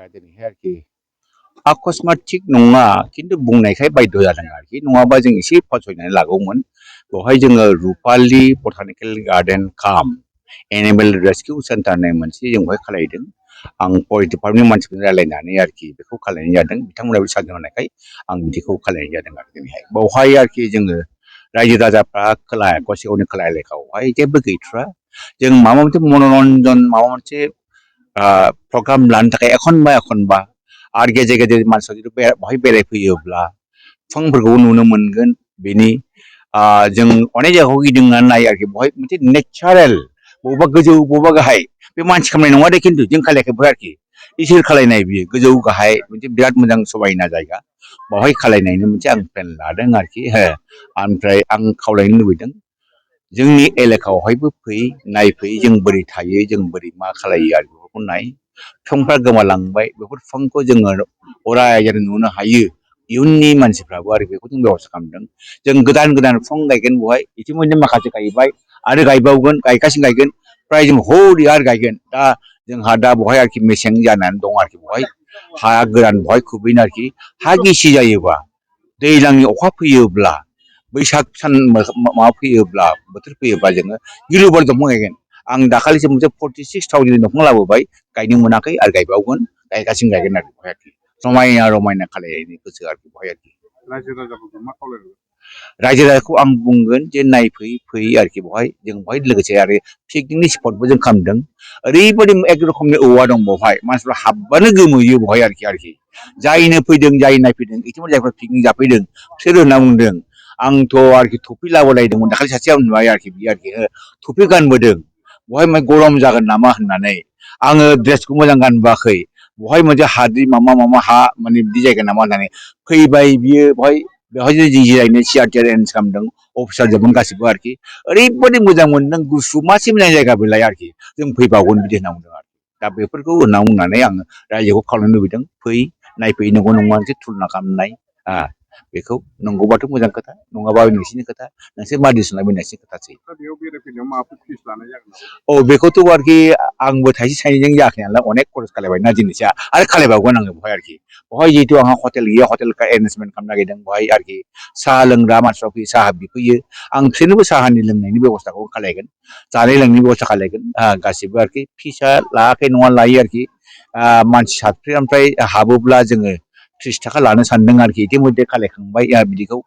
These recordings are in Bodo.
दिनैहाय आरोखि आकस्मात थिग नङा खिन्थु बुंनायखाय बायद' जादों आरोखि नङाबा जों एसे फावसायनानै लागौमोन बेवहाय जोङो रुपालि बटानिकेल गार्डेन काम एनिमेल रेस्किउ सेन्टार होननाय मोनसे जों बेवहाय खालायदों आं फरेस्ट डिपार्टमेन्टनि मानसिफोरजों रायज्लायनानै आरोखि बेखौ खालायनाय जादों बिथांमोनाबो सानदों होननायखाय आं बिदिखौ खालायनाय जादों आरो दिनैहाय बेवहाय आरोखि जोङो रायजो राजाफ्रा खोला गसाइगावनि खोला एलेकायावहाय जेबो गैथ'वा जों माबा मोनसे मनरन्जन माबा मोनसे प्रग्राम लानो थाखाय एखनबा आरो गेजेर गेजेर मानसिया जुदि बेवहाय बेरायफैयोब्ला बिफांफोरखौ नुनो मोनगोन बेनि जों अनेक जायगाखौ गिदिंनानै नायो आरोखि बेवहाय मोनसे नेचारेल बबेबा गोजौ बबेबा गाहाय बे मानसि खालामनाय नङा दे खिन्थु जों खालायाखै बेवहाय आरोखि इसोर खालायनाय बियो गोजौ गाहाय मोनसे बिराद मोजां समायना जायगा बेवहाय खालायनायनि मोनसे आं प्लेन लादों आरोखि ओमफ्राय आं खावलायनो लुबैदों जोंनि एलेकायावहायबो फै नायफै जों बोरै थायो जों बोरै मा खालायो आरो बेफोरखौ नाय बिफांफ्रा गोमालांबाय बेफोर बिफांखौ जोङो अराय जों नुनो हायो इयुननि मानसिफ्राबो आरो बेखौ जों बेब'स्था खालामदों जों गोदान गोदान बिफां गायगोन बेवहाय इतिमयधे माखासे गायबाय आरो गायबावगोन गायगासिनो गायगोन फ्राय जों हल यार गायगोन दा जोंहा दा बेवहाय आरोखि मेसें जानानै दं आरोखि बेवहाय हा गोरान बेवहाय खुबैनो आरोखि हा गिसि जायोबा दैज्लांनि अखा फैयोब्ला बैसाग सान माबा फैयोब्ला बोथोर फैयोब्ला जोङो गिलुबालु दंफां गायगोन आं दाखालिसो मोनसे 46,000 दंफां लाबोबाय गायनो मोनाखै आरो गायबावगोन गायगासिनो गायगोन आरो बेवहाय आरोखि समायना रमायना खालायनायनि गोसो आरोखि बेवहाय आरोखि रायजो राजाखौ आं बुंगोन जे नायफै फै आरोखि बेवहाय जों बेवहाय लोगोसे आरो पिकनिक स्पटबो जों खालामदों ओरैबायदि एक रोखोमनि औवा दं बेवहाय मानसिफ्रा हाबबानो गोमोयो बेवहाय आरोखि जायनो फैदों जाय नायफैदों इतिमयधे जायफ्रा पिकनिक जाफैदों बिसोर होनना बुंदों आंथ' आरोखि टफि लाबोलायदोंमोन दाखालि सासेया नुबाय आरोखि बियो आरोखि टफि गानबोदों बेवहाय गरम जागोन नामा होननानै आङो ड्रेसखौ मोजां गानबोआखै बेवहाय मोनसे हाद्रि मामा हा माने बिदि जायगा नामा होननानै फैबाय बियो बेवहाय जों जिरायनो सियार थियार एरेन्ज खालामदों अफिसारजोंमोन गासिबो आरोखि ओरैबायदि मोजां मोनदों गुसु मासे मोजां जायगा बेलाय आरोखि जों फैबावगोन बिदि होनना बुंदों आरो दा बेफोरखौ होनना बुंनानै आङो रायजोखौ खावलायनो लुबैदों फै नायफै नंगौ नङा मोनसे थुलना खालामनाय बेखौ नंगौबाथ' मोजां खोथा नङाबा नोंसिनि खोथा नोंसोर मादि साननाय बे नोंसिनि खोथासै बेखौथ' आरोखि आंबो थाइसे थाइनैजों जायाखै नालाय अनेक खरस खालायबायना जिनिसा आरो खालायबावगोन आङो बेवहाय आरोखि बेवहाय जिहेतु आंहा हटेल गैया हटेल एरेन्जमेन्ट खालामनो नागिरदों बेवहाय आरोखि साहा लोंग्रा मानसिफ्रा फैयो साहा बिफैयो आं बिसोरनोबो साहानि लोंनायनि बेब'स्थाखौ खालायगोन जानाय लोंनायनि बेब'स्था खालायगोन गासिबो आरोखि फिसा लायाखै नङा लायो आरोखि मानसि साफ्रोमनिफ्राय हाबोब्ला जोङो 30 थाखा लानो सानदों आरोखि इतिमयधे खालायखांबाय बिदिखौ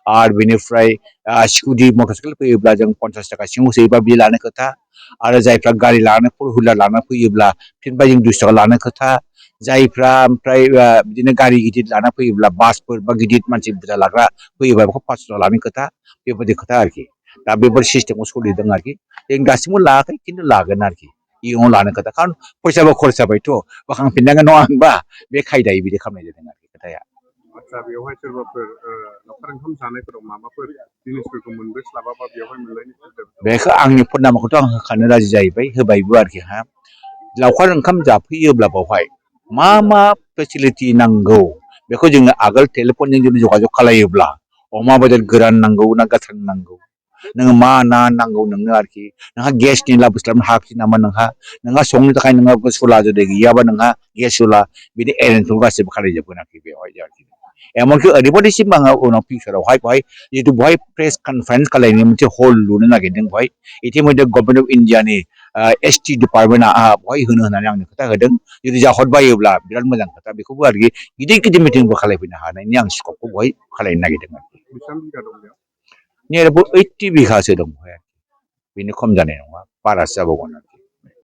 आरो बेनिफ्राय स्कुटि मटर साइकेल फैयोब्ला जों 50 थाखा सिङाव सोयोबा बे लानो खोथा आरो जायफ्रा गारि लानानै फर हुइलार लाना फैयोब्ला फिरबाय जों 200 थाखा लानो खोथा जायफ्रा ओमफ्राय बिदिनो गारि गिदिर लाना फैयोब्ला बासफोर बा गिदिर मानसि बुरजा लाग्रा फैयोबा बेखौ 500 थाखा लानो खोथा बेबायदि खोथा आरोखि दा बेफोर सिस्टेमाव सोलिदों आरोखि जों दासिमबो लायाखै खिन्थु लागोन आरोखि इयुनाव लानो खोथा खारन फैसाबो खरस जाबायथ' बोखांफिननांगोन नङा होनबा बे खायदायै बिदि खालामनाय जादों आरोखि खोथाया आदसा बेवहाय सोरबाफोर लावखार ओंखाम जानायफोराव माबाफोर जिनिसफोरखौ मोनबोस्लाबाबा बेवहाय मोनलायनो बेखौ आंनि फन नाम्बारखौथ' आं होखानो राजि जाहैबाय होबायबो आरोखि लावखार ओंखाम जाफैयोब्ला बेवहाय मा फेसिलिटि नांगौ बेखौ जोङो आगोल टेलिफनजों जुदि जगाजग खालायोब्ला अमा बेदर गोरान नांगौ ना गोथां नांगौ नोङो मा ना नांगौ नोंनो आरोखि नोंहा गेसनि लाबोस्लाबनो हायाखै नामा नोंहा संनो थाखाय नोंहा सला जुदि गैयाबा नोंहा गेस सला बिदि एरेन्जखौ गासिबो खालायजोबगोन आरोखि बेवहाय आरोखि एमनकि ओरैबायदिसिम आङो उनाव फिउचारावहाय बेवहाय जिहेतु बेवहाय प्रेस कनफारेन्स खालायनो मोनसे हल लुनो नागिरदों बेवहाय इतिमयधे गभर्नमेन्ट अफ इन्डियानि ST डिपार्टमेन्टआ बेवहाय होनो होननानै आंनो खोथा होदों जुदि जाहरबायोब्ला बिराद मोजां खोथा बेखौबो आरोखि गिदिर मिटिंबो खालायफैनो हानायनि आं स्कपखौ बेवहाय खालायनो नागिरदों आरोखि नियर एबाउट 80 बिघासो दं बेवहाय बेनो खम जानाय नङा बारासो जाबावगोन